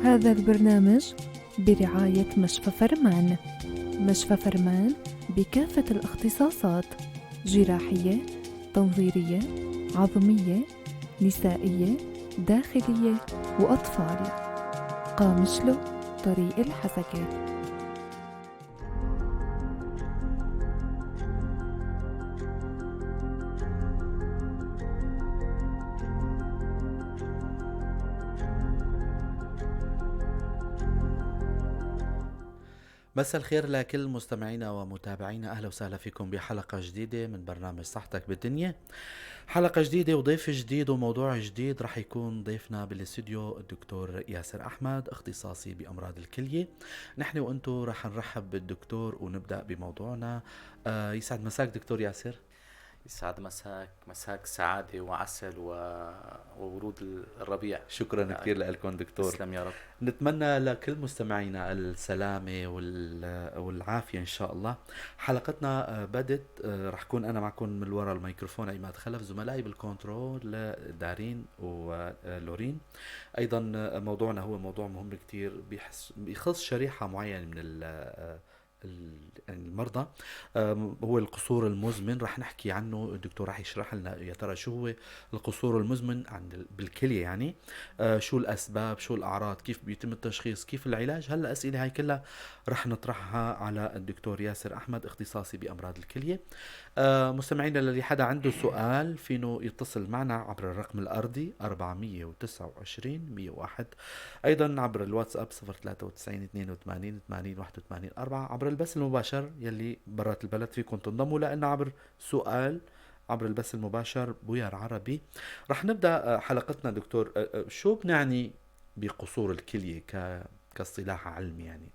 هذا البرنامج برعاية مشفى فرمان. مشفى فرمان بكافة الاختصاصات: جراحية، تنظيرية، عظمية، نسائية، داخلية وأطفال. قامشلو، طريق الحسكة. مساء الخير لكل مستمعينا ومتابعينا، أهلا وسهلا فيكم بحلقة جديدة من برنامج صحتك بالدنيا. حلقة جديدة وضيف جديد وموضوع جديد. رح يكون ضيفنا بالاستوديو الدكتور ياسر أحمد، اختصاصي بأمراض الكلية. نحن وأنتو رح نرحب بالدكتور ونبدأ بموضوعنا. يسعد مساك دكتور ياسر. يسعد مساك، مساك سعادة وعسل وورود الربيع. شكرا كثير لكم دكتور. تسلم يا رب. نتمنى لكل مستمعينا السلامة والعافية إن شاء الله. حلقتنا بدت، رح كون أنا معكم من وراء الميكروفون عماد خلف، زملائي بالكنترول دارين ولورين. أيضا موضوعنا هو موضوع مهم كثير، بيخص شريحة معينة من المرضى، هو القصور المزمن. رح نحكي عنه، الدكتور رح يشرح لنا يا ترى شو هو القصور المزمن عند بالكلية، يعني شو الأسباب، شو الأعراض، كيف بيتم التشخيص، كيف العلاج. هلا الأسئلة هاي كلها رح نطرحها على الدكتور ياسر أحمد، اختصاصي بأمراض الكلية. مستمعينا، للي حدا عنده سؤال فينه يتصل معنا عبر الرقم الأرضي 429 101، أيضا عبر الواتساب 093 82 80 81 4، عبر البث المباشر يلي برات البلد فيكم تنضموا لنا عبر سؤال عبر البث المباشر بويار عربي. رح نبدأ حلقتنا دكتور. شو بنعني بقصور الكلية كاصطلاح علمي يعني؟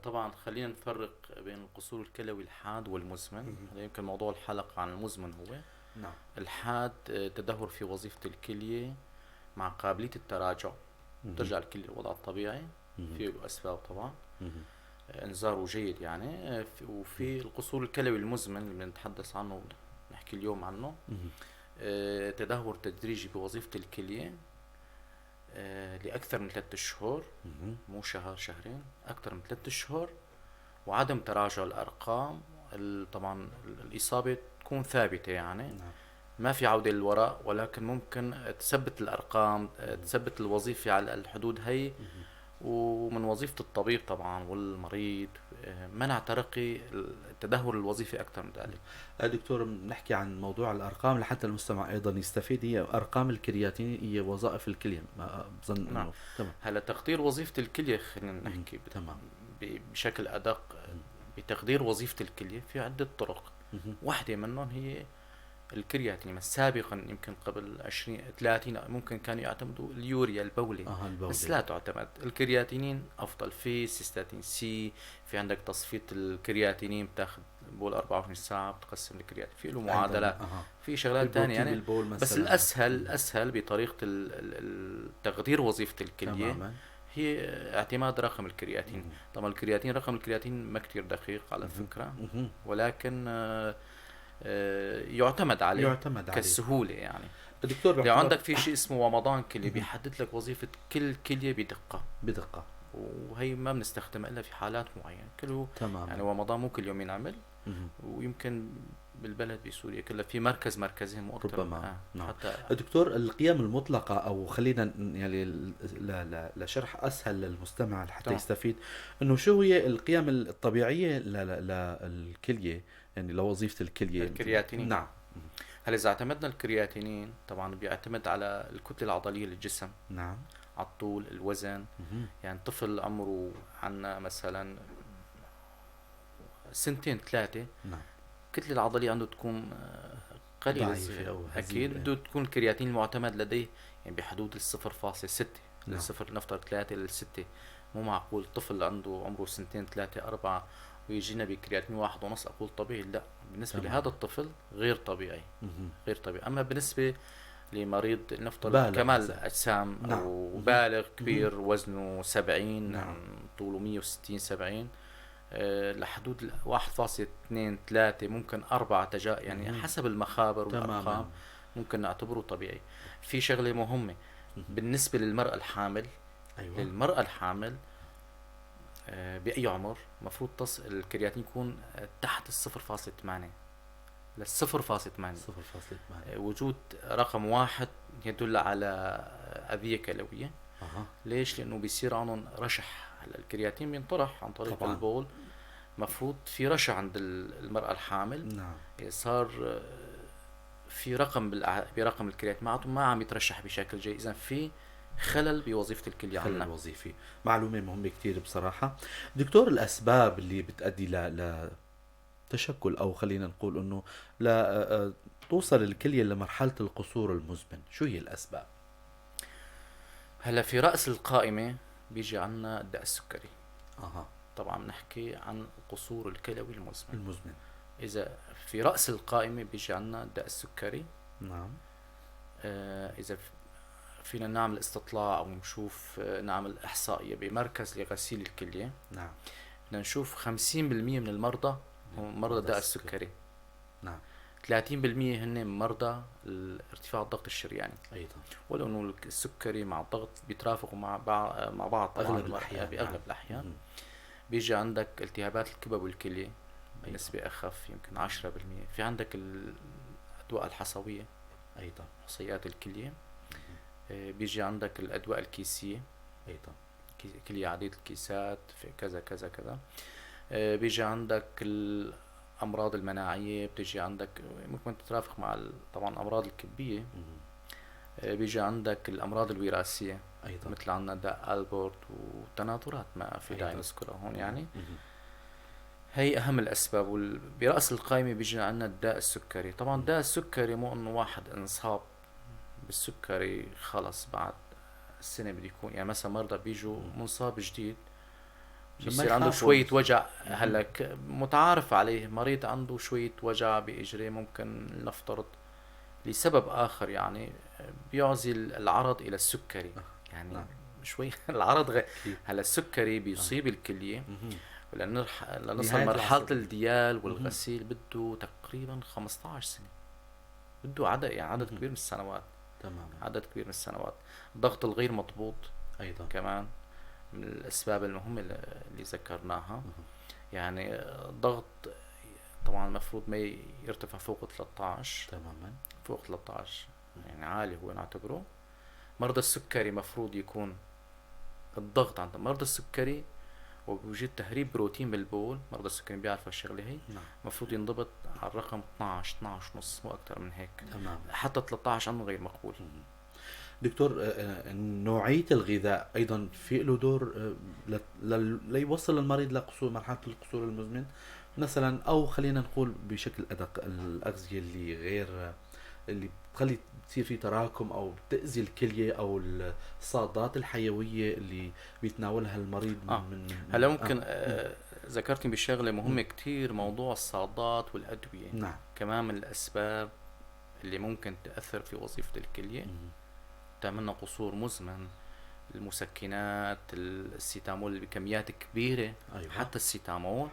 طبعا خلينا نفرق بين القصور الكلوي الحاد والمزمن. هذا يمكن موضوع الحلقة عن المزمن هو. نعم. الحاد تدهور في وظيفة الكلية مع قابلية التراجع، ترجع الكلية للوضع الطبيعي، في له أسباب طبعا، انذاره جيد يعني. وفي القصور الكلوي المزمن اللي بنتحدث عنه نحكي اليوم عنه، تدهور تدريجي بوظيفة الكلية لأكثر من 3 أشهر، مو شهر شهرين، أكثر من 3 أشهر، وعدم تراجع الأرقام. طبعا الإصابة تكون ثابتة يعني. نعم. ما في عودة للوراء، ولكن ممكن تثبت الأرقام، تثبت الوظيفة على الحدود هي. ومن وظيفة الطبيب طبعا والمريض منع ترقي التدهور الوظيفي أكثر من ذلك. دكتور، بنحكي عن موضوع الأرقام لحتى المستمع أيضا يستفيد. هي أرقام الكرياتين هي وظائف الكلية، ما بظن. نعم. تمام. هلا تقدير وظيفة الكلية خلينا نحكي تمام. بشكل أدق. بتقدير وظيفة الكلية في عدة طرق. واحدة منهم هي الكرياتين. سابقا يمكن قبل 20 30 ممكن كانوا يعتمدوا اليوريا البولي. البولي. بس لا تعتمد، الكرياتينين افضل. في cystatin C، في عندك تصفية الكرياتينين، بتاخذ بول 24 ساعة بتقسم الكرياتين، في له معادلات. في شغلات ثانية يعني، بس الاسهل بطريقة تقدير وظيفة الكلية. تماما. هي اعتماد رقم الكرياتين. طبعا الكرياتين، رقم الكرياتين ما كتير دقيق على فكرة، ولكن يعتمد عليه، يعتمد عليه كالسهولة يعني. دكتور، لو عندك في شيء اسمه ومضان كلية بيحدد لك وظيفة كل كلية بدقة. بدقة. وهي ما بنستخدمها إلا في حالات معينة. كله تمام. يعني ومضان مو كل يوم ينعمل. ويمكن بالبلد بسوريا كلها في مركز مركزين مو أكثر. ربما. نعم. حتى دكتور، القيم المطلقة، أو خلينا يعني لشرح أسهل للمستمع لحتى تمام. يستفيد، إنه شو هي القيم الطبيعية للكلية، يعني لوظيفة الكلية؟ الكرياتينين. نعم. هل إذا اعتمدنا الكرياتينين طبعا بيعتمد على الكتلة العضلية للجسم. نعم. على الطول، الوزن. يعني طفل عمره عنا مثلا 2 3، نعم. الكتلة العضلية عنده تكون قليلة. ضعيفة أو هزيلة. أكيد بده تكون الكرياتين المعتمد لديه يعني بحدود 0.6. نعم. الصفر نفترض 3 للستة. مو معقول طفل عنده عمره 2 3 4 ويجينا بكرياتين 1.5 أقول طبيعي. لا، بالنسبة تمام. لهذا الطفل غير طبيعي. غير طبيعي. أما بالنسبة لمريض نفترض بالغ كمال مثلاً. أجسام نعم. أو بالغ كبير، وزنه 70، نعم. طوله 160 70، لحدود 1.2 3 ممكن 4 يعني حسب المخابر والأرقام ممكن نعتبره طبيعي. في شغلة مهمة بالنسبة للمرأة الحامل، أيوة. للمرأة الحامل بأي عمر مفروض الكرياتين يكون تحت 0.8 لل0.8. 0.8. وجود رقم 1 يدل على أذية كلوية. ليش؟ لأنه بيصير عندهم رشح. هلا الكرياتين بينطرح عن طريق طبعاً. البول، مفروض في رشح عند المرأة الحامل. صار في رقم برقم الكرياتين معناته ما عم يترشح بشكل جيد، إذا في خلل بوظيفة الكلية خلل عندنا. وظيفي. معلومة مهمة كتير بصراحة دكتور. الأسباب اللي بتؤدي ل تشكل أو خلينا نقول إنه توصل الكلية لمرحلة القصور المزمن، شو هي الأسباب؟ هلا في رأس القائمة بيجي عنا الداء السكري. طبعا بنحكي عن القصور الكلوي المزمن. المزمن. إذا في رأس القائمة بيجي عنا الداء السكري. إذا فينا نعمل استطلاع أو نشوف، نعمل إحصائية بمركز لغسيل الكلية. بدنا نشوف 50% من المرضى هم مرضى الداء السكري. 30% هن مرضى ارتفاع الضغط الشرياني. ولو إنه السكري مع الضغط بيترافقوا مع بعض طبعاً أغلب الأحيان. بأغلب الأحيان. بيجي عندك التهابات الكبد والكلية بنسبة أخف يمكن 10%. في عندك الأدواء الحصوية. حصيات الكلية. بيجي عندك الأدواء الكيسية. كلية عديدة الكيسات في كذا كذا كذا. بيجي عندك الأمراض المناعية، بتيجي عندك ممكن تترافق مع طبعاً الأمراض الكبية. بيجي عندك الأمراض الوراثية. مثل عندنا داء ألبورت وتناثرات ما في داعي نذكرها هون يعني. هي أهم الأسباب. برأس القائمة بيجي عندنا الداء السكري. طبعاً الداء السكري مو إنه واحد انصاب بالسكري خلص بعد السنة بده يكون، مثلاً مرضى بيجوا منصاب جديد عشان ما بيصير عنده يخافوا. شوية وجع. هلا متعارف عليه مريض عنده شوية وجع بإجريه ممكن نفترض لسبب آخر، بيعزي العرض إلى السكري. شوي العرض غير. هلا السكري بيصيب الكلية. لنصل نهاية مرحلة العصر. الديال والغسيل بده تقريباً 15 سنة، بده عدد، يعني عدد كبير من السنوات. عدد كبير من السنوات. الضغط الغير مضبوط كمان من الأسباب المهمة اللي ذكرناها. الضغط طبعاً المفروض ما يرتفع فوق 13. فوق 13 يعني عالي هو نعتبره. مرضى السكري مفروض يكون الضغط عند مرضى السكري وبوجود تهريب بروتين بالبول، مرضى السكري بيعرفوا الشغلة هي. مفروض ينضبط على الرقم 12، اثناعش ونص، مو أكتر من هيك. حتى 13 عنده غير مقبول. دكتور، نوعية الغذاء أيضا في له دور ليوصل المريض لقصور مرحلة القصور المزمن مثلا، أو خلينا نقول بشكل أدق الأغذية اللي غير، اللي بتخلي تصير في تراكم أو بتأذي الكلية أو الصادات الحيوية اللي بيتناولها المريض من هلا ممكن، ذكرتني بشغلة مهمة كتير، موضوع الصادات والأدوية. كمان من الأسباب اللي ممكن تأثر في وظيفة الكلية. تعملنا قصور مزمن، المسكنات، السيتامول بكميات كبيرة. حتى السيتامول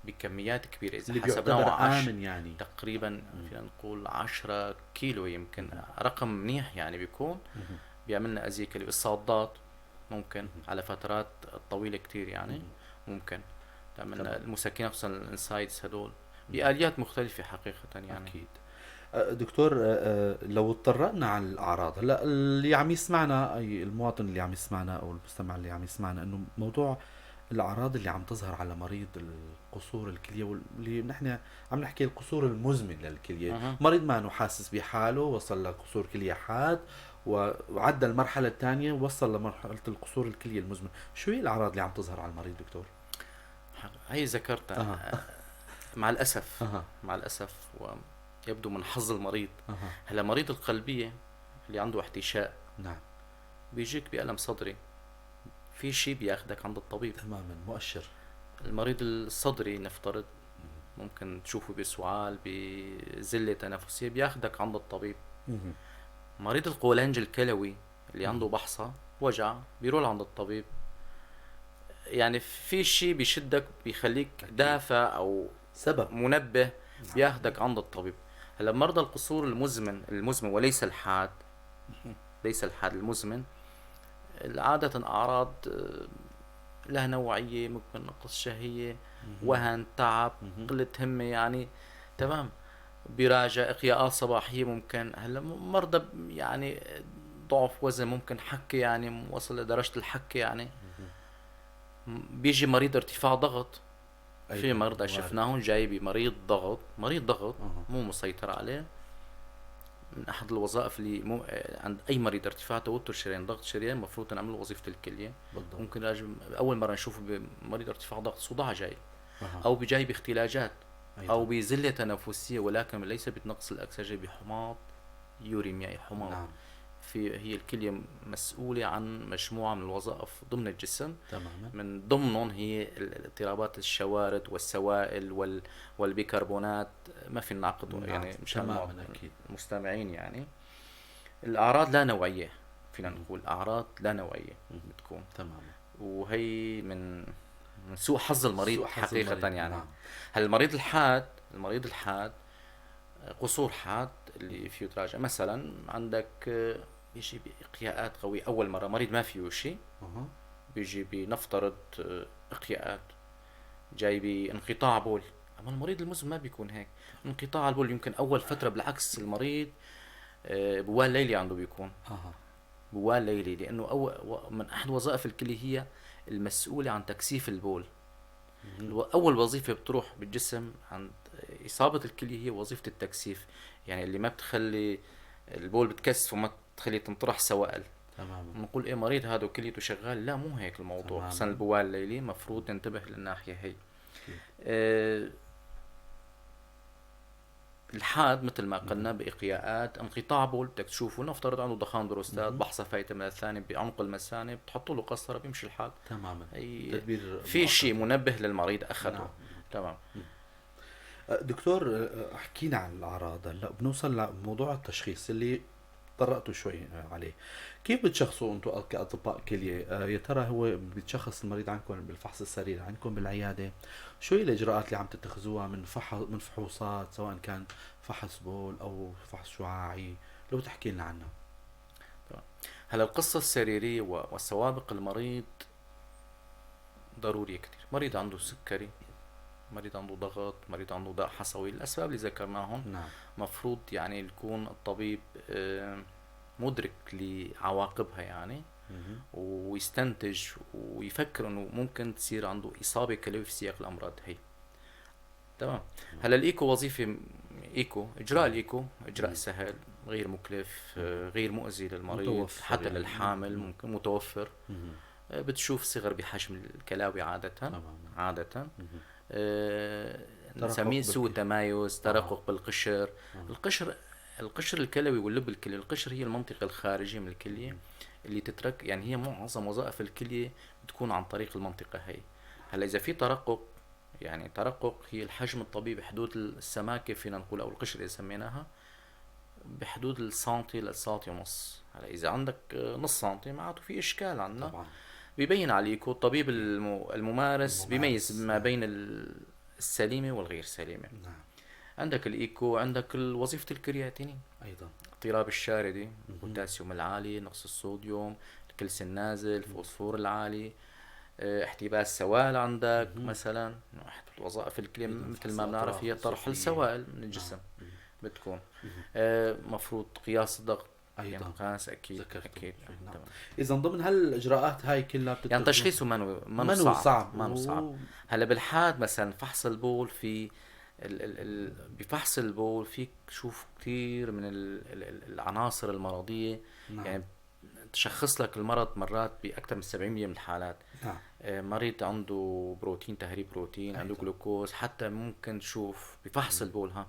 بكميات كبيرة إذا اللي حسبناه بيعتبر آمن يعني. تقريباً فينا نقول 10 كيلو يمكن، رقم منيح بيكون. بيعملنا أذية كلية. الصادات ممكن على فترات طويلة كتير ممكن تعملنا المسكنات، خصوصاً الانسايدز هدول بآليات مختلفة حقيقة يعني. أكيد. دكتور، لو اضطرقنا على الأعراض، هلا اللي عم يسمعنا، أي المواطن اللي عم يسمعنا أو المستمع اللي عم يسمعنا، إنه موضوع الأعراض اللي عم تظهر على مريض القصور الكلية، واللي نحن عم نحكي القصور المزمن للكلية. مريض ما إنه حاسس بحاله، وصل لقصور كلية حاد وعدى المرحلة الثانية ووصل لمرحلة القصور الكلية المزمن، شو هي الأعراض اللي عم تظهر على المريض دكتور؟ هي ذكرتها. مع الأسف. مع الأسف يبدو من حظ المريض. هلا مريض القلبية اللي عنده احتشاء بيجيك بألم صدري، في شيء بياخدك عند الطبيب. تماما، مؤشر. المريض الصدري نفترض ممكن تشوفه بسعال بزلة تنفسية بياخدك عند الطبيب. مريض القولنج الكلوي اللي عنده بحصة وجع بيروح عند الطبيب. في شيء بيشدك بيخليك دافع أو سبب منبه بياخدك عند الطبيب. هلا مرضى القصور المزمن وليس الحاد، ليس الحاد المزمن، عادة أعراض لها نوعية، ممكن نقص شهية، وهن، تعب، قلة همة يعني، تمام. بيراجع إقياءات صباحية ممكن. هلا مرضى يعني ضعف وزن، ممكن حكة يعني وصل لدرجة الحكة يعني. بيجي مريض ارتفاع ضغط. في مرضى شفناهم جاي بمريض ضغط، مريض ضغط مو مسيطر عليه. من احد الوظائف اللي عند اي مريض ارتفاع توتر شريان، ضغط شريان، المفروض نعمل له وظيفة الكلية. بالضبط. ممكن راجل اول مرة نشوفه بمريض ارتفاع ضغط صداع جاي، او بجاي باختلاجات، او بزله تنفسية، ولكن ليس بنقص الاكسجين، بحماض يوريميا، حماض. نعم. في هي الكلية مسؤولة عن مجموعة من الوظائف ضمن الجسم. تماما. من ضمنهم هي الاضطرابات الشوارد والسوائل والبيكربونات. ما في نعقد يعني مشان المستمعين يعني. الاعراض لا نوعية، فينا نقول اعراض لا نوعية بتكون. تماما. وهي من سوء حظ المريض حقيقة المريض. يعني. نعم. هل المريض الحاد، المريض الحاد قصور حاد اللي فيه تراجع، مثلا عندك بيجي بإقياءات قوية أول مرة، مريض ما فيه شيء، بيجي بنفترض إقياءات، جاي بانقطاع بول. أما المريض المزمن ما بيكون هيك، انقطاع البول يمكن أول فترة، بالعكس المريض بوال ليلي عنده بيكون. بوال ليلي، لأنه أول من أحد وظائف الكلية هي المسؤولة عن تكثيف البول. أول وظيفة بتروح بالجسم عند إصابة الكلية هي وظيفة التكثيف، يعني اللي ما بتخلي البول بتكثف وما تخلي تنطرح سوائل. تماما. بنقول ايه مريض هذا كليته شغال، لا مو هيك الموضوع. خصوصا البوال الليلي مفروض ننتبه للناحية هي. الحاد مثل ما قلنا بإقياءات، انقطاع بول بدك تشوفه، نفترض عنده ضخام بروستات، بحصة فايتة من الثاني بعمق المثانة، بتحط له قسطرة بيمشي الحال. تماما. تدبير في شيء منبه للمريض أخذه. نعم. تمام. دكتور، حكينا عن الأعراض، هلا بنوصل لموضوع التشخيص اللي طرقتوا شوي عليه. كيف بتشخصوا انتم كأطباء كلية؟ يا ترى هو بتشخص المريض عندكم بالفحص السريري، عندكم بالعيادة؟ شو هي الإجراءات اللي عم تتخذوها من من فحوصات، سواء كان فحص بول أو فحص شعاعي؟ لو تحكي لنا عنها. تمام. هلا القصة السريرية والسوابق المريض ضرورية كثير. مريض عنده سكري، مريض عنده ضغط، مريض عنده داء حصوي، الأسباب اللي ذكرناهم. نعم. مفروض يعني يكون الطبيب مدرك لعواقبها يعني، ويستنتج ويفكر انه ممكن تصير عنده اصابه كلويه في سياق الامراض هي. تمام. هلا الايكو وظيفة، ايكو اجراء الايكو اجراء سهل، غير مكلف، غير مؤذي للمريض، حتى يعني للحامل ممكن متوفر. بتشوف صغر بحجم الكلاوي عادة. تمام. عادة نسميه سوء تمايز، ترقق بالقشر. القشر، القشر الكلوي واللب الكلوي، القشر هي المنطقة الخارجية من الكلية اللي تترك، يعني هي معظم وظائف الكلية بتكون عن طريق المنطقة هي. هلا إذا في ترقق، يعني ترقق هي الحجم الطبيعي بحدود السماكة فينا نقول، أو القشر إذا سميناها، بحدود السنتي للسنتي ونص. هلا إذا عندك نص سنتي معناته في إشكال عندنا. طبعا. بيبين عليكم الطبيب الممارس بيميز ما بين السليمة والغير سليمة. نعم. عندك الإيكو، عندك وظيفة الكرياتينين أيضا، اضطراب الشاردي، البوتاسيوم العالي، نقص الصوديوم، الكلسيوم النازل، الفوسفور العالي، احتباس سوائل عندك. مثلا احد وظائف الكلى مثل ما بنعرف هي طرح السوائل من الجسم. نعم. بتكون مفروض قياس الضغط ايضا، قياس اكيد اكيد. نعم. اذا ضمن هالاجراءات هاي كلها يعني تشخيصه منو صعب، منو صعب. هلا بالحاد مثلا فحص البول، في بفحص البول فيك تشوف كثير من العناصر المرضية. نعم. يعني تشخص لك المرض مرات باكثر من 70% من الحالات. نعم. مريض عنده بروتين، تهريب بروتين، عنده جلوكوز، حتى ممكن تشوف بفحص البول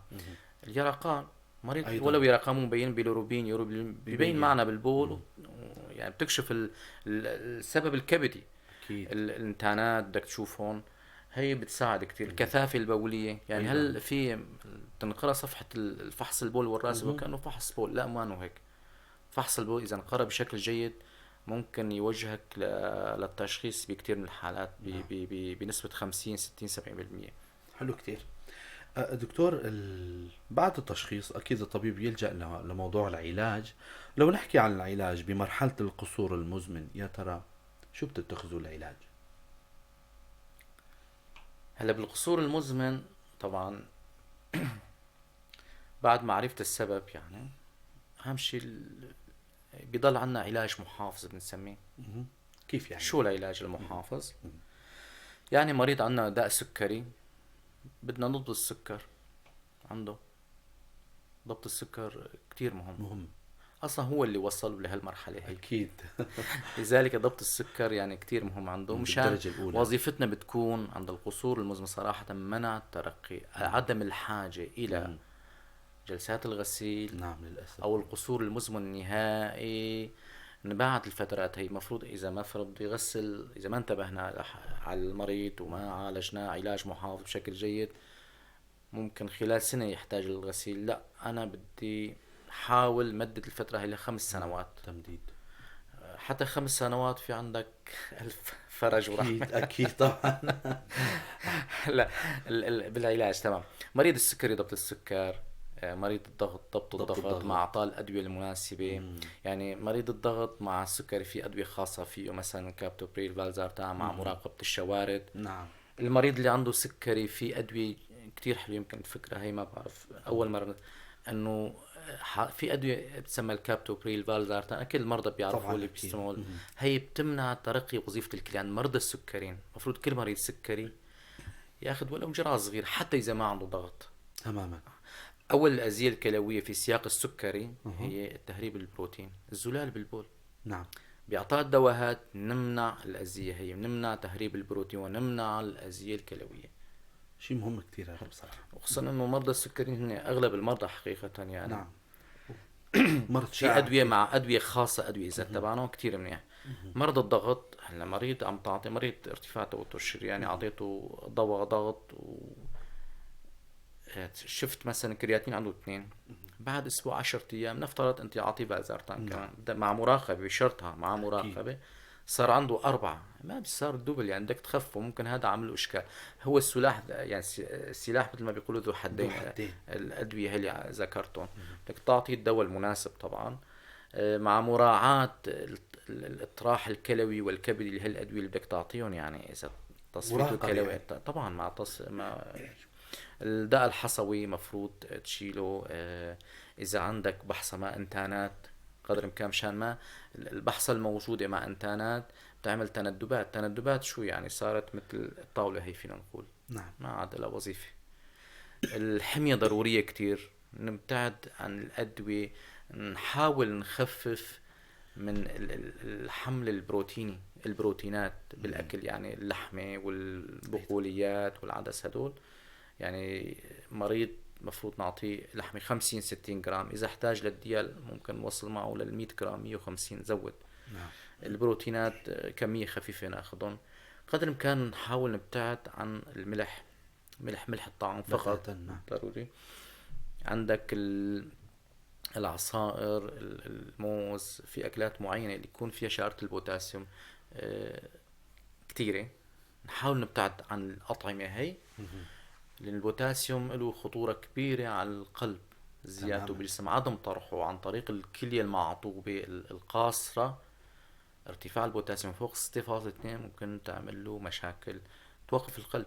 اليرقان، مريض أيضاً. ولو يرقان مبين، بيلوروبين بيبين معنا بالبول. يعني بتكشف السبب الكبدي. أكيد. الانتانات بدك تشوفهم، هي بتساعد كثير. الكثافة البولية، يعني أيضاً. هل في تنقرأ صفحة الفحص البول والراس وكأنه فحص بول؟ لا، ما هيك. فحص البول إذا انقرأ بشكل جيد ممكن يوجهك للتشخيص بكثير من الحالات بنسبة 50 60 70%. حلو كثير. دكتور، بعد التشخيص اكيد الطبيب يلجا لموضوع العلاج. لو نحكي عن العلاج بمرحلة القصور المزمن، يا ترى شو بتتخذوا العلاج؟ هلا بالقصور المزمن طبعا بعد معرفة السبب يعني اهم شيء بيضل عندنا علاج محافظ بنسميه. كيف يعني؟ شو العلاج المحافظ؟ يعني مريض عندنا داء سكري، بدنا نضبط السكر عنده. ضبط السكر كتير مهم. مهم اصلا هو اللي وصله لهالمرحله هي. اكيد. لذلك ضبط السكر يعني كتير مهم عنده، مشان وظيفتنا بتكون عند القصور المزمن صراحة منع الترقي، عدم الحاجة الى جلسات الغسيل. نعم للاسف. او القصور المزمن النهائي بعد الفترات هي المفروض اذا ما فرض يغسل، اذا ما انتبهنا على المريض وما عالجناه علاج محافظ بشكل جيد ممكن خلال سنة يحتاج للغسيل. لا، انا بدي حاول مدد الفترة هي ل5 سنوات. تمديد حتى 5 سنوات في عندك ألف فرج ورحمة. أكيد أكيد طبعا. لا بالعلاج تمام. مريض السكري ضبط السكر، مريض الضغط ضبط الضغط مع اعطاء الادوية المناسبة. يعني مريض الضغط مع السكري في ادوية خاصة فيه، مثلا كابتوبريل، فالزارتان، مع مراقبة الشوارد. نعم. المريض اللي عنده سكري في ادوية كثير حلوة، يمكن الفكرة هي ما بعرف اول مرة انه في ادوية بتسمى الكابتوبريل، فالزارتان، كل المرضى بيعرفوا اللي بيستعملوا. هي بتمنع ترقي وظيفة الكلى عند مرضى السكريين. المفروض كل مريض سكري ياخذ ولو جرعة صغيرة حتى اذا ما عنده ضغط. تماما. اول الاذية الكلويه في سياق السكري هي التهريب البروتين، الزلال بالبول. نعم. باعطاء الدواءات نمنع الاذية هي، نمنع تهريب البروتين ونمنع الاذية الكلويه. شيء مهم كثير هذا بصراحة، وخصوصا انه مرضى السكري هن اغلب المرضى حقيقة يعني. نعم. مرض في ادوية مع ادوية خاصة، ادوية اذا تبعناهم كثير منيح. مرضى الضغط، هلا مريض عم تعطي مريض ارتفاع توتر الشرياني، اعطيته دواء ضغط و شفت مثلا كرياتين عنده 2، بعد اسبوع 10 ايام نفترض انت اعطيه فالزارتان كمان مع مراقبة، بشرطها مع مراقبة، صار عنده 4، ما صار double، يعني بدك تخفه، ممكن هذا عمله اشكال. هو السلاح يعني السلاح مثل ما بيقولوا ذو حدين، الادوية اللي ذكرتهم بدك تعطي الدواء المناسب طبعا مع مراعاة الاطراح الكلوي والكبدي اللي هالادويه اللي بدك تعطيهم، يعني اذا تصفيته الكلوي يعني. طبعا مع مع الداء الحصوي مفروض تشيله. اذا عندك بحصة ما انتانات قدر الامكان، مشان ما البحصة الموجودة مع انتانات بتعمل تندبات. تندبات شو يعني؟ صارت مثل الطاولة هي فينا نقول. نعم. ما عاد لها وظيفة. الحمية ضرورية كتير، نبتعد عن الأدوية، نحاول نخفف من الحمل البروتيني، البروتينات بالأكل، يعني اللحمة والبقوليات والعدس هدول. يعني مريض مفروض نعطيه لحمة 50-60 جرام، إذا احتاج للديال ممكن نوصل معه لل100 جرام، 150 زود. نعم. البروتينات كمية خفيفة ناخذهم قدر الإمكان. نحاول نبتعد عن الملح، ملح الطعام فقط. نعم. ضروري. عندك العصائر، الموز، في أكلات معينة اللي يكون فيها شارة البوتاسيوم كتيرة، نحاول نبتعد عن الأطعمة هي، لأن البوتاسيوم له خطورة كبيرة على القلب، زيادته بالجسم، عدم طرحه عن طريق الكلية المعطوبة القاصرة. ارتفاع البوتاسيوم فوق 6.2 ممكن تعمل له مشاكل، توقف القلب.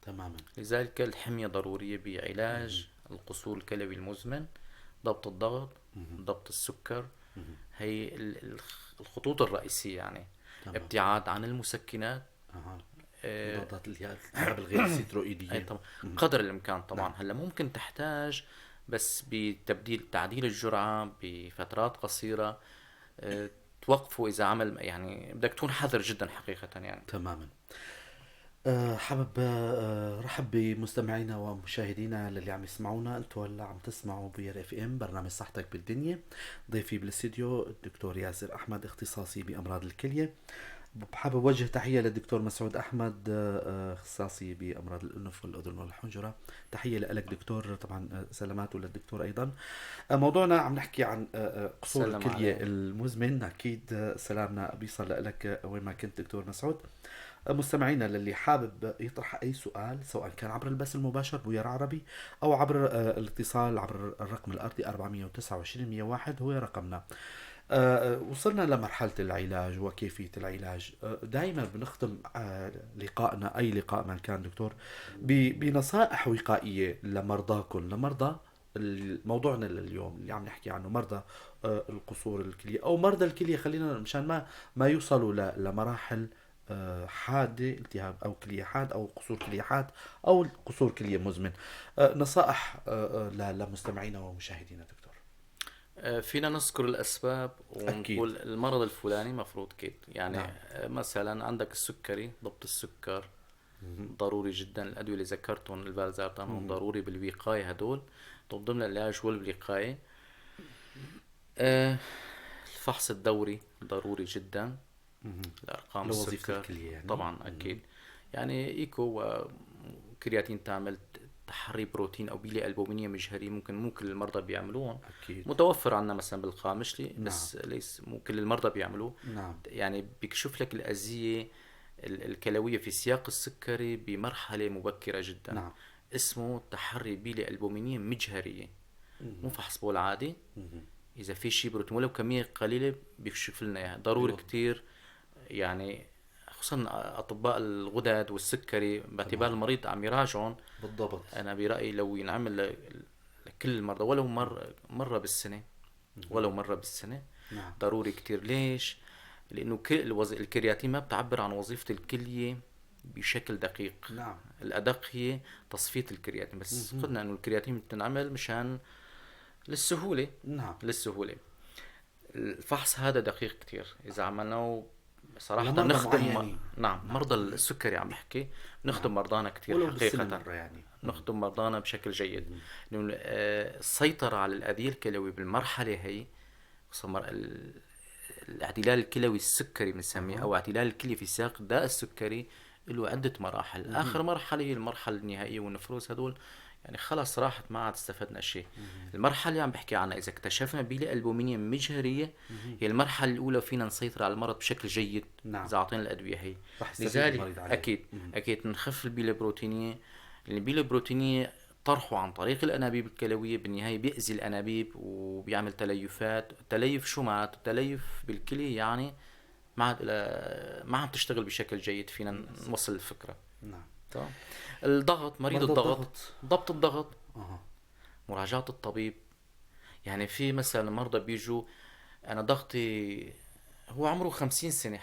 تماما. لذلك الحمية ضرورية بعلاج القصور الكلوي المزمن، ضبط الضغط، ضبط السكر، هي الخطوط الرئيسية يعني. تمام. ابتعاد عن المسكنات. مضادات الالتهاب الغير الستروئيدية. طبعا. قدر الامكان طبعا. هلا ممكن تحتاج بس بتبديل تعديل الجرعة بفترات قصيرة، توقفه اذا عمل، يعني بدك تكون حذر جدا حقيقة يعني. تماما. حابب رحب بمستمعينا ومشاهدينا اللي عم يسمعونا. انتم هلا عم تسمعوا بير اف ام برنامج صحتك بالدنيا. ضيفي بالاستديو الدكتور ياسر احمد، اختصاصي بامراض الكلية. بحابب أوجه تحية للدكتور مسعود أحمد، اختصاصي بأمراض الأنف والأذن والحنجرة. تحية لك دكتور، طبعا سلامات للدكتور أيضا. موضوعنا عم نحكي عن قصور الكلية المزمن. أكيد سلامنا بيصل لك وين ما كنت دكتور مسعود. مستمعينا للي حابب يطرح أي سؤال، سواء كان عبر البث المباشر بوير عربي أو عبر الاتصال عبر الرقم الأرضي 429 101 هو رقمنا. وصلنا لمرحلة العلاج وكيفية العلاج. دائما بنختم لقائنا أي لقاء ما كان دكتور بنصائح وقائية لمرضاكم، لمرضى موضوعنا لليوم اللي عم نحكي عنه، مرضى القصور الكلية أو مرضى الكلية، خلينا مشان ما يوصلوا لمراحل حادة، التهاب أو كلية حاد أو قصور كلية حاد أو قصور كلية مزمن. نصائح لمستمعينا ومشاهدينا دكتور. فينا نذكر الأسباب ونقول المرض الفلاني مفروض كيف يعني. نعم. مثلا عندك السكري، ضبط السكر ضروري جدا. الأدوية اللي ذكرتهم الفالزارتان ضروري بالوقاية، هدول طب ضمن العلاج والوقاية. الفحص الدوري ضروري جدا، الأرقام السكر يعني. طبعا أكيد. يعني إيكو وكرياتين تعمل تحري بروتين أو بيلي ألبومينية مجهرية، ممكن مو كل المرضى بيعملوهم. أكيد. متوفر عندنا مثلا بالقامشلي. نعم. بس ليس مو كل المرضى بيعملوه. نعم. يعني بيكشف لك الأذية الكلوية في سياق السكري بمرحلة مبكرة جدا. نعم. اسمه تحري بيلي ألبومينية مجهرية، مو فحص بول عادي. إذا في شيء بروتين ولو كمية قليلة بيكشف لنا إياها. ضروري كتير يعني، خصوصا اطباء الغدد والسكري باعتبار المريض عم يراجعهم. بالضبط. انا برايي لو ينعمل لكل المرضى ولو مرة بالسنة، ولو مرة بالسنة. نعم. ضروري كتير. ليش؟ لانه الكرياتين ما بتعبر عن وظيفة الكلية بشكل دقيق. نعم. الادق هي تصفية الكرياتين، بس قلنا انه الكرياتين بتنعمل مشان للسهوله. نعم. للسهوله. الفحص هذا دقيق كتير اذا عملناه صراحة. نخدم نعم مرضى السكري عم بحكي، نخدم مرضانا كثير حقيقة يعني. نخدم مرضانا بشكل جيد. لأنه السيطرة على الأذية الكلوي بالمرحلة هي، خصوصا الاعتلال الكلوي السكري بنسميه، أو اعتلال الكلي في سياق داء السكري، له عدة مراحل. آخر مرحلة هي المرحلة النهائية والنفروز، هدول يعني خلص راحت، ما عاد استفدنا شيء. المرحلة اللي عم بحكي عنها إذا اكتشفنا بيلي ألبومينية مجهرية هي المرحلة الأولى، فينا نسيطر على المرض بشكل جيد. نعم. إذا أعطينا الأدوية هي. لذلك أكيد أكيد نخف البيلة البروتينية. البيلة البروتينية طرحه عن طريق الأنابيب الكلوية بالنهاية بيأذي الأنابيب وبيعمل تليفات. تليف شو معناته؟ تليف بالكلية يعني ما عم تشتغل بشكل جيد. فينا نوصل الفكرة. نعم. طبعا. الضغط، مريض الضغط، ضبط الضغط، مراجعة الطبيب. يعني في مثلا مرضى بيجوا أنا ضغطي، هو عمره 50 سنة،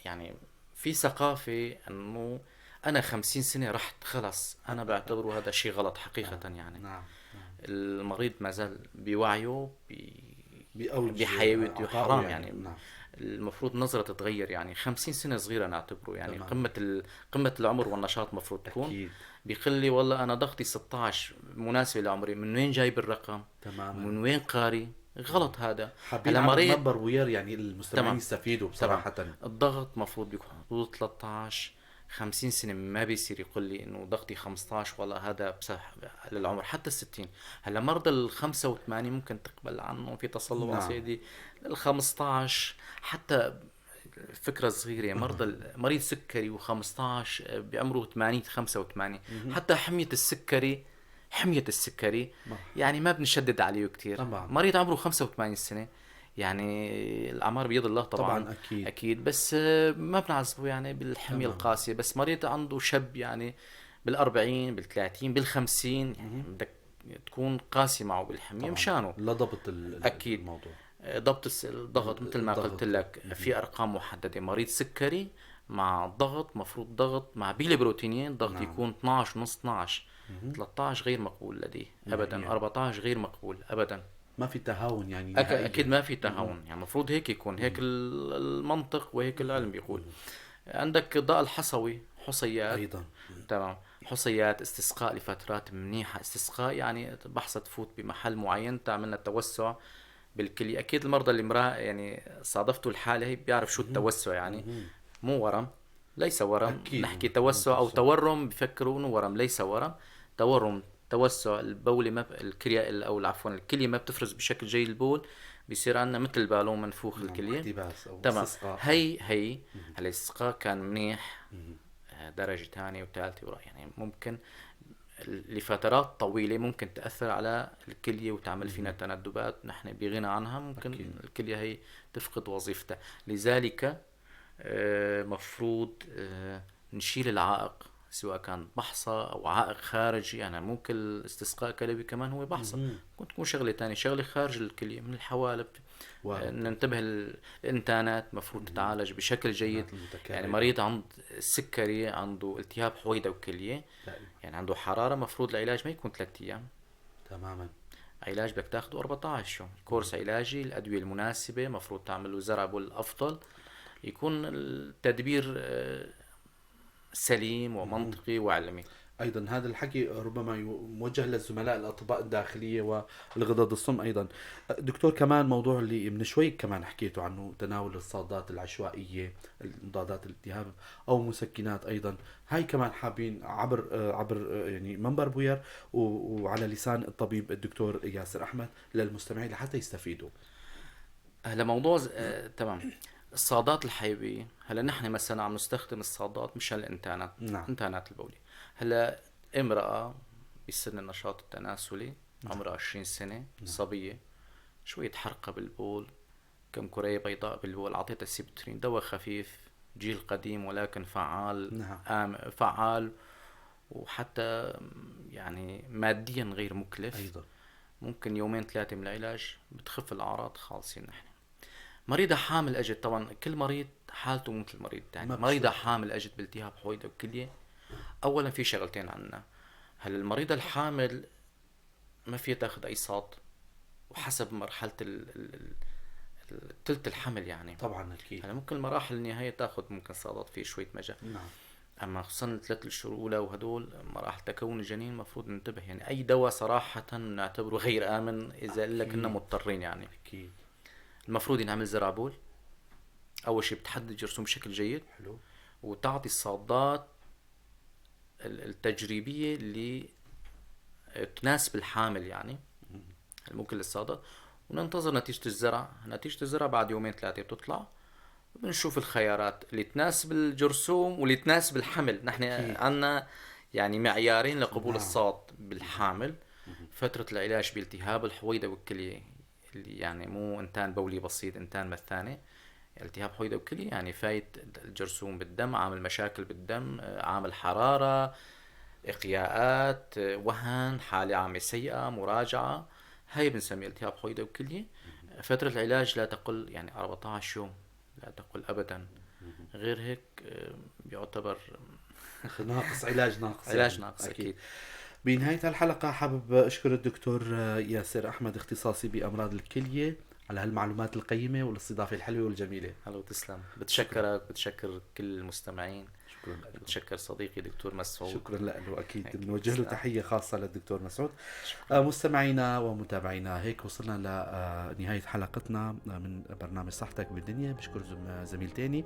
يعني في ثقافة أنه أنا 50 سنة رحت خلص، أنا بعتبره هذا شيء غلط حقيقة. يعني. نعم. المريض ما زال بوعيه بحيويته، حرام يعني. نعم. المفروض نظرة تتغير يعني. 50 سنة صغيرة نعتبره يعني. تمام. قمة العمر والنشاط مفروض تكون. أكيد. بيقول لي والله أنا ضغطي 16 مناسبة لعمري، من وين جايب الرقم؟ تمام. من وين قاري؟ غلط هذا. حابين على المنبر وير يعني المستمعين يستفيدوا بصراحة. تمام. الضغط مفروض بيكون حدود 13. 50 سنة ما بيصير يقول لي إنه ضغطي 15 والله هذا بصح للعمر، حتى 60. هلا مرضى ال 85 ممكن تقبل عنه في تصلب. نعم. سيدي ال 15 حتى فكرة صغيرة، مرضى مريض سكري و15 بعمره 80 85، حتى حمية السكري يعني ما بنشدد عليه كتير. طبعا. مريض عمره 85 سنة يعني الأعمار بيد الله طبعا. أكيد. أكيد، بس ما بنعذبه يعني بالحمية القاسية. بس مريض عنده شاب يعني بال40 بال30 بال50 يعني بدك تكون قاسي معه بالحمية مشانه لضبط أكيد الموضوع. ضبط الضغط مثل ما قلت لك في أرقام محددة. مريض سكري مع ضغط، مفروض ضغط مع بيلي بروتينين ضغط. نعم. يكون 12.5 12 13 غير مقبول لديه أبدا. 14 غير مقبول أبدا. ما في تهاون يعني. أكيد ما في تهاون يعني، المفروض هيك يكون، هيك المنطق وهيك العلم بيقول. عندك الداء الحصوي، حصيات أيضا. تمام. حصيات، استسقاء لفترات منيحة. استسقاء يعني بحثة تفوت بمحل معين تعملنا توسع بالكلية. أكيد المرضى اللي يعني صادفتوا الحالة هي بيعرف شو التوسع يعني. مو ورم، ليس ورم. أكيد. نحكي توسع او تورم بفكروا انه ورم، ليس ورم، تورم توسع البولة ما الكلية او عفوا الكلية ما بتفرز بشكل جيد البول، بيصير عندنا مثل البالون منفوخ الكلية. احتباس او تمام. استسقاء. هي هلا الاستسقاء كان منيح درجة ثانية وثالثة، يعني ممكن لفترات طويلة ممكن تأثر على الكلية وتعمل فينا تندبات نحن بغنى عنها، ممكن أكيد. الكلية هي تفقد وظيفتها. لذلك مفروض نشيل العائق، سواء كان بحصة أو عائق خارجي. يعني مو كل استسقاء كلوي كمان هو بحصة، ممكن تكون شغلة تانية، شغلة خارج الكلية من الحوالب. ننتبه، الإنتانات مفروض تتعالج بشكل جيد. يعني مريض عند السكري عنده التهاب حويضة وكلية، يعني عنده حرارة، مفروض العلاج ما يكون 3 أيام. تماما. علاج بدك تاخده 14 يوم، كورس علاجي، الأدوية المناسبة، مفروض تعمل له زرع بول أفضل، يكون التدبير سليم ومنطقي وعلمي. أيضا هذا الحكي ربما موجه للزملاء الأطباء الداخلية والغدد الصم أيضا. دكتور، كمان موضوع اللي من شوي كمان حكيته عنه، تناول الصادات العشوائية، مضادات الالتهاب أو مسكنات أيضا، هاي كمان حابين عبر يعني منبر بوير وعلى لسان الطبيب الدكتور ياسر أحمد للمستمعين لحتى يستفيدوا. هلا موضوع تمام، الصادات الحيوية. هلا نحن مثلا عم نستخدم الصادات مشان الانتانات. نعم. انتانات البولية. هلا امرأة بسن النشاط التناسلي، عمرها 20 سنة، صبية، شوية حرقة بالبول، كم كرية بيضاء بالبول، أعطيتها سيبترين، دواء خفيف، جيل قديم ولكن فعال. فعال وحتى يعني ماديا غير مكلف أيضا. ممكن يومين 3 من العلاج بتخف الأعراض، خالصين نحن. مريضة حامل أجت، طبعا كل مريض حالته مو مثل المريض الثاني. مريضة حامل أجت بالتهاب حويضة وكلية، أولا في شغلتين عنا. هل المريضة الحامل ما فيها تاخذ أي صاد، وحسب مرحلة ثلث الحمل يعني. طبعا أكيد. هلا ممكن المراحل النهاية تاخذ ممكن صادات فيه شوية مجال. نعم. أما خصوصا 3 الشهور الأولى وهدول مراحل تكون الجنين المفروض ننتبه. يعني أي دواء صراحة نعتبره غير آمن إذا إلا كنا مضطرين يعني. أكيد. المفروض ينعمل زرع بول. أول شيء بتحدد الجرثوم بشكل جيد. حلو. وتعطي الصادات التجريبية اللي تناسب الحامل يعني. ممكن للصادات، وننتظر نتيجة الزرع. نتيجة الزرع بعد يومين 3 بتطلع، بنشوف الخيارات اللي تناسب الجرثوم واللي تناسب الحمل. نحن عنا يعني معيارين لقبول الصاد بالحامل. فترة العلاج بالتهاب الحويضة والكلية اللي يعني مو انتان بولي بسيط، انتان مثانة، التهاب حويضة وكلية يعني فايت الجرثوم بالدم، عامل مشاكل بالدم، عامل حرارة، إقياءات، وهن، حالة عامة سيئة، مراجعة، هاي بنسميها التهاب حويضة وكلية. فترة العلاج لا تقل يعني 14 يوم، لا تقل أبدا. غير هيك بيعتبر ناقص، علاج ناقص، علاج يعني. ناقص أكيد. بنهاية الحلقة حابب أشكر الدكتور ياسر أحمد اختصاصي بأمراض الكلية على هالمعلومات القيمة والاستضافة الحلوة والجميلة. هلا وتسلم، بتشكرك، بتشكر كل المستمعين. شكرا لك. بتشكر صديقي دكتور مسعود. شكرا له، أكيد أكيد. بنوجه له تسلم. تحية خاصة للدكتور مسعود. شكراً. مستمعينا ومتابعينا، هيك وصلنا لنهاية حلقتنا من برنامج صحتك بالدنيا. بشكر زميلتيني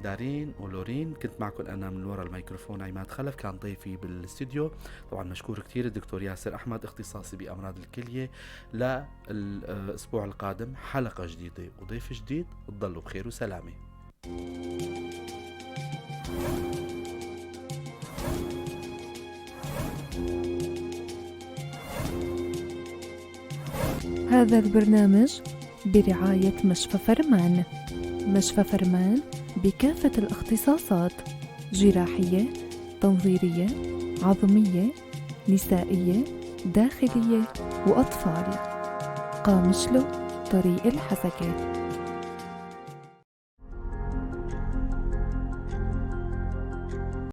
دارين ولورين. كنت معكم أنا من وراء الميكروفون عماد خلف، كان ضيفي بالاستوديو. طبعا مشكور كثير الدكتور ياسر أحمد اختصاصي بأمراض الكلية. للأسبوع القادم حلقة جديدة وضيف جديد. تضلوا بخير وسلامة. هذا البرنامج برعاية مشفى فرمان. مشفى فرمان بكافة الاختصاصات: جراحية، تنظيرية، عظمية، نسائية، داخلية وأطفال. قامشلو، طريق الحسكة.